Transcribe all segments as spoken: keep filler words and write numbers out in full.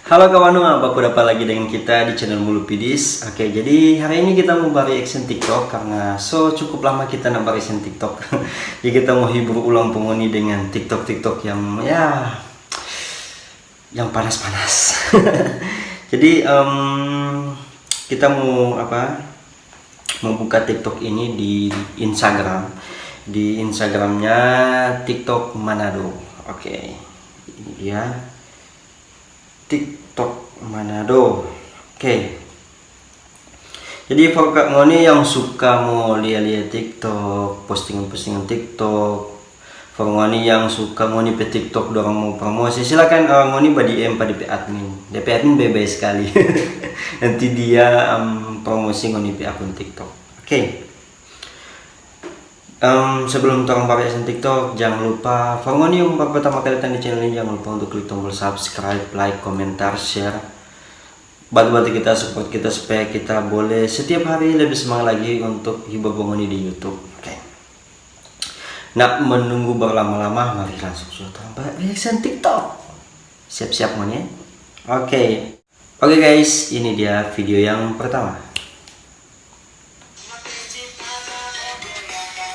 Halo kawan, baku dapa lagi dengan kita di channel Mulu Pidis. Oke, jadi hari ini kita mau ba-reaction TikTok karena so cukup lama kita nda ba-reaction TikTok. Jadi kita mau hibur ulang pa ngoni dengan TikTok-TikTok yang, ya, yang panas-panas. Jadi, em, kita mau apa? Mau buka TikTok ini di Instagram. Di Instagramnya TikTok Manado. Oke, ini dia. TikTok Manado. Oke. Jadi, for ka-, ngoni yang suka mo lia-lia TikTok, postingan-postingan TikTok, for ngoni yang suka ngoni pe TikTok dorang mo promosi, silakan, eh, ngoni ba D M pa depe admin. Depe admin bae-bae skali. Nanti dia, em, promosi ngoni pe akun TikTok. Oke. Em, sebelum torang ba-reaction TikTok, jangan lupa, for ngoni yang baru pertama kali datang di channel ini, jangan lupa untuk klik tombol subscribe, like, komentar, share. Bantu-bantu kita, support kita supaya kita boleh setiap hari lebih semangat lagi untuk hibur pa ngoni di YouTube. Oke. Nda menunggu berlama-lama, mari langsung sudah torang ba-reaction TikTok. Siap-siap ngoni, ya? Oke. Oke guys, ini dia video yang pertama.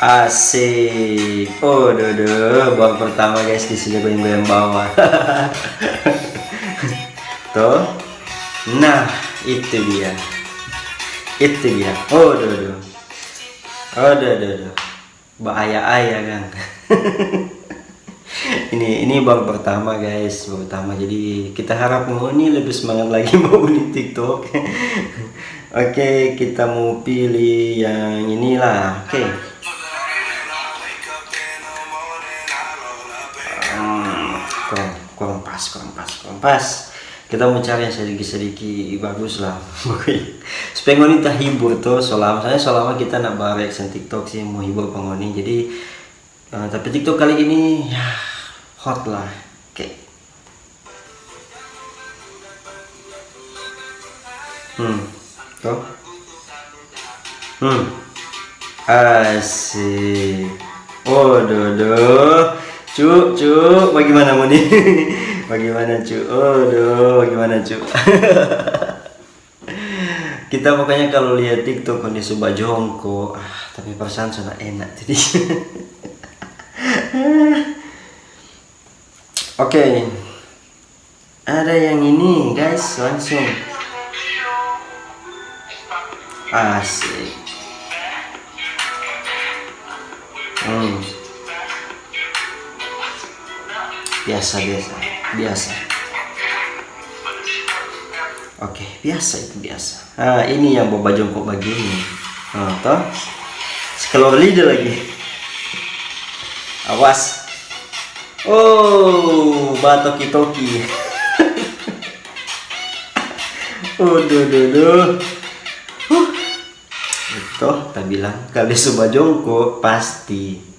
Asik. Oh, dodo, baru pertama guys, di sini goyang-goyang bawah. Tuh. Nah, itu dia. Itu dia. Oh, dodo. Oh, dodo. Baaya-aya, kan? Ini, ini baru pertama, guys, baru pertama. Jadi, kita harap ngoni lebih semangat lagi mo uni TikTok. Oke, kita mo pilih yang inilah. Oke. Hmm, kurang, kurang pas, kurang pas, kurang pas. Kita mo cari yang sadiki-sadiki bagus lah. Supaya ngoni tahibur to, so lama. Soalnya so lama kita nda ba-reaction TikTok sih, mo hibur pa ngoni. Jadi, eh, tapi TikTok kali ini, ya, hot lah. Oke. Hmm, to. Hmm. Asik. Oh, dodo. Cu, cu, bagaimana ngoni? Bagaimana, cu? Oh, do, bagaimana, cu? Kita pokoknya kalau lihat TikTok ngoni so bajongko, ah, tapi perasaan so nda enak jadi. Oke. Ada yang ini, guys, langsung. Asik. Hmm. Biasa, biasa, biasa. Oke, biasa itu, biasa. Ah, ini yang bajongko bagini. Ah, toh? Sekelor lidah lagi. Awas. Oh, batoki-toki. Aduh, aduh, aduh. Huh. Itu, ta bilang, kalu so bajongko, pasti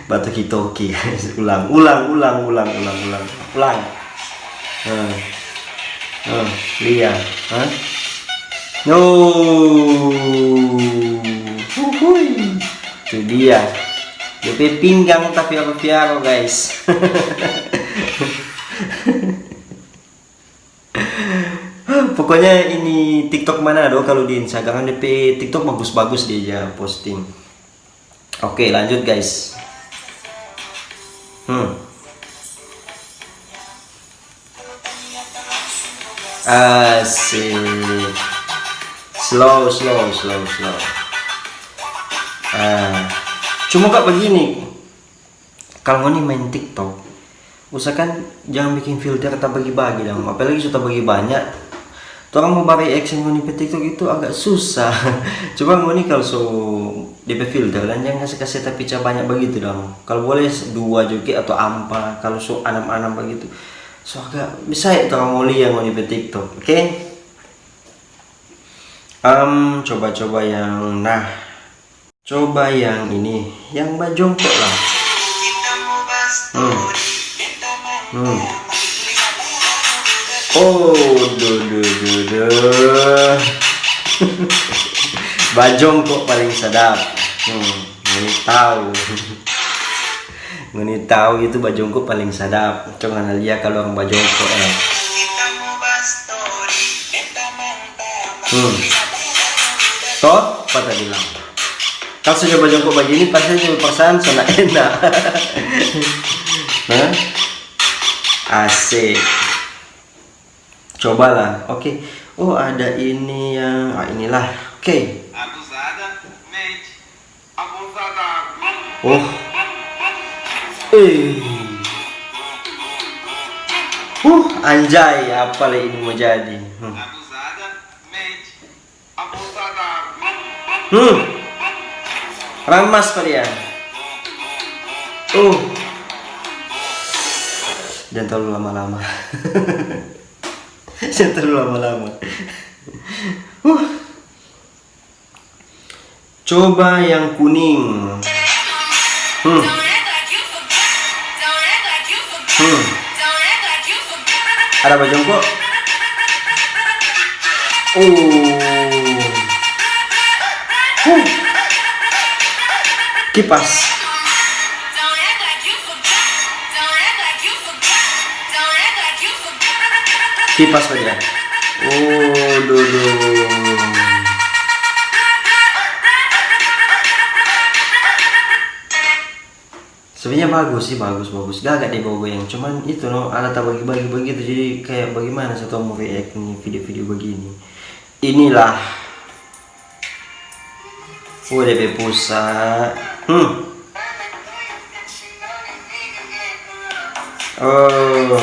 batoki-toki. Ulang, ulang, ulang, ulang, ulang, ulang, ulang. Hmm. Hmm, lia. Hah? No. Uhuy. Itu dia. Depe pinggang tapi apa piaro, guys. Pokoknya ini TikTok Manado, kalau di Instagram depe TikTok bagus-bagus dia ja posting. Oke, lanjut, guys. Hmm. Asik. Slow, slow, slow, slow. Ah. Cuma kak begini, kalau ngoni main TikTok, usahakan jangan bikin filter tabagi-bagi dong. Apalagi so tabagi banyak, torang mo ba-reaction ngoni pe TikTok itu agak susah. Coba ngoni kalau so depe filter dan jangan kase-kase tapica banyak bagitu dong. Kalau boleh dua juga atau ampa, kalau so anam-anam bagitu. So agak bisa ya torang mo lia ngoni pe TikTok, oke? Am, coba-coba yang, nah, coba yang ini, yang bajongko lah. Hmm. Hmm. Oh, do, do, do, do. Bajongko paling sadap. Hmm, ngoni tahu. Ngoni tahu itu bajongko paling sadap. Coba ngana lia kalau orang bajongko, eh. Hmm. Toh, apa tadi bilang? Kalau sudah bajongkok begini, pasti ada perasaan sana enak. Hah? Asik. Cobalah. Oke. Oh, ada ini yang, ah, inilah. Oke. Oh. Eh. Uh, anjay, apa le ini mau jadi? Hmm. Hmm. Ramas pa dia. Uh. Jangan terlalu lama-lama. Jangan terlalu lama-lama. Uh. Coba yang kuning. Hmm. Hmm. Ada bajongkok. Oh. Huh. Kipas. Kipas pa dia. Oh, dudu. Sebenarnya bagus sih, bagus, bagus. Gaga dia bawa goyang. Cuman itu no, ala tabagi-bagi begitu. Jadi kayak bagaimana saya mau react nih video-video begini. Inilah. Oh, depe pusa. Hmm. Oh,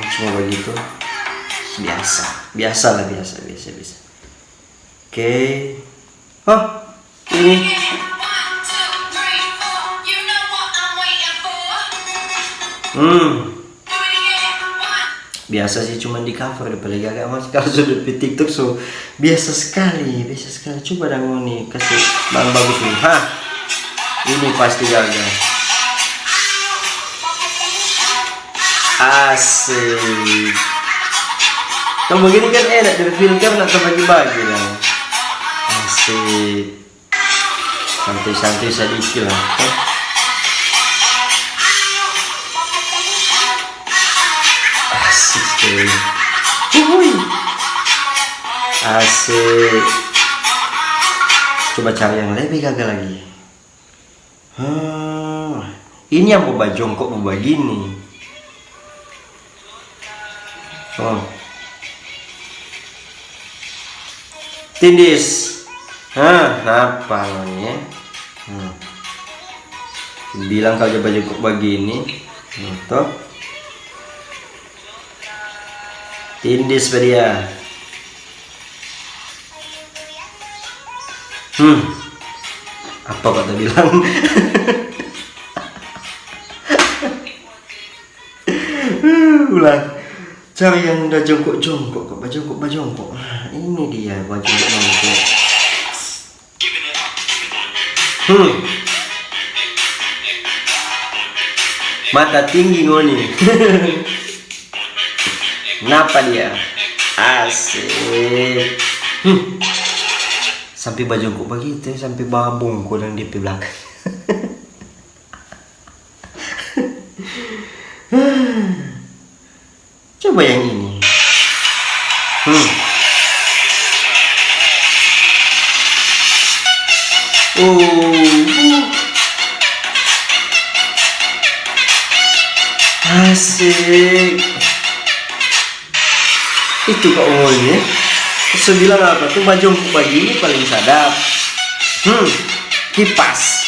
cuma begitu. Biasa. Biasa lah, biasa, biasa, biasa. Oke. Oh, ini. Hmm. Biasa sih, cuman di cover, udah paling gaga, Mas. Kalau sudah di TikTok, so biasa sekali, biasa sekali. Coba dang ngoni kasih bang bagus nih. Hah, ini pasti gaga. Asik. Kalau begini kan enak, dari filter nak terbagi-bagi dong. Asik. Santai-santai sadiki lah, eh. Asik sekali. Uhuy. Asik. Coba cari yang lebih gaga lagi. Hmm, ini yang mo bajongkok mo bagini. Oh. Tindis. Hah, napa lo ni, eh? Hmm. Bilang kalau dia bajongkok bagini. Hmm, toh. Tindis pa dia. Hmm. Apa kata bilang? Ulang. Cari yang udah jongkok-jongkok, kok bajongkok-bajongkok. Nah, ini dia bajongkok-jongkok. Hmm. Mata tinggi ngoni. Napa dia? Asik. Hmm. Sampe bajongkok bagitu, sampe babungkul yang di pe blakang. Coba yang ini. Hmm. Oh. Asik. Itu kak umurnya. Terus bilang apa tuh, bajongkok bagini paling sadap. Hmm. Kipas.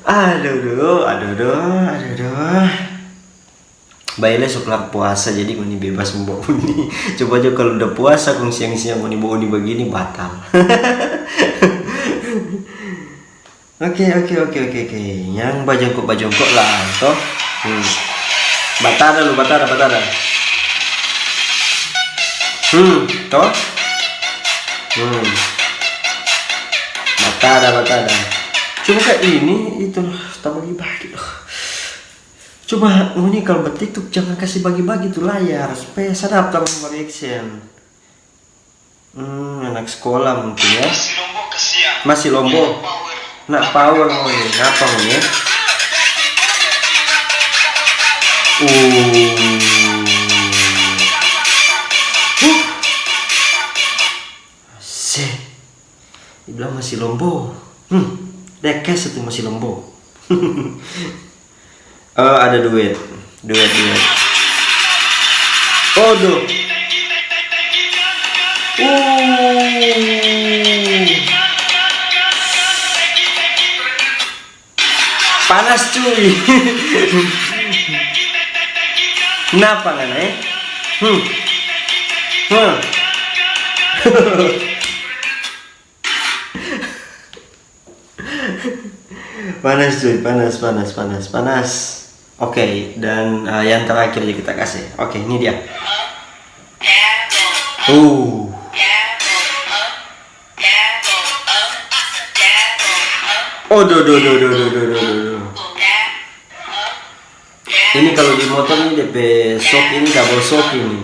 Aduh, duh, aduh, duh, aduh, duh. Bae le so klar puasa, jadi ngoni bebas mo bauni. Coba jo kalu udah puasa kong siang-siang ngoni bauni bagini, batal. Oke, oke, oke, oke, oke. Yang bajongkok-bajongkok lah, toh. Hmm. Batada lu, batada, batada. Hmm, toh. Hmm. Batada, batada. Cuma kayak ini, itu loh, tak bagi-bagi loh. Cuma ngoni kalau bertiktok jangan kasih bagi-bagi tuh layar supaya sadap tau reaction. Hmm, anak sekolah mungkin ya. Masih lombo. Nak power ngoni, napa ngoni? Uh. Huh. Se. Dibilang masih lombo. Hmm. Dekes itu masih lombo. Oh, ada duet. Duet, duet. Aduh. Uh. Panas, cuy. Napa ngana, eh? Hmm. Hmm. Panas, cuy, panas, panas, panas, panas. Oke, dan, eh, yang terakhir aja kita kasih. Oke, ini dia. Uh. Oh, do, do, do, do, do, do, do, do, do. Ini kalau di motor ini, depe shock ini, double shock ini.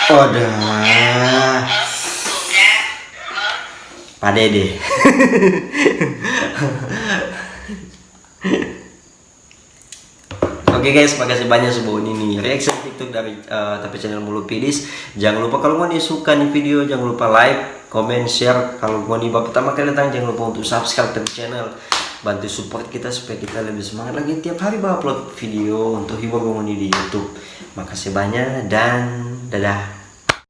Oda. Padede. Oke guys, makasih banyak sudah ini reaction TikTok dari, eh, tapi channel Mulut Pidis. Jangan lupa kalau ngoni suka nih video, jangan lupa like, comment, share. Kalau ngoni baru pertama kali datang, jangan lupa untuk subscribe ke channel. Bantu support kita supaya kita lebih semangat lagi tiap hari ba-upload video untuk hibur ngoni di YouTube. Makasih banyak dan dadah.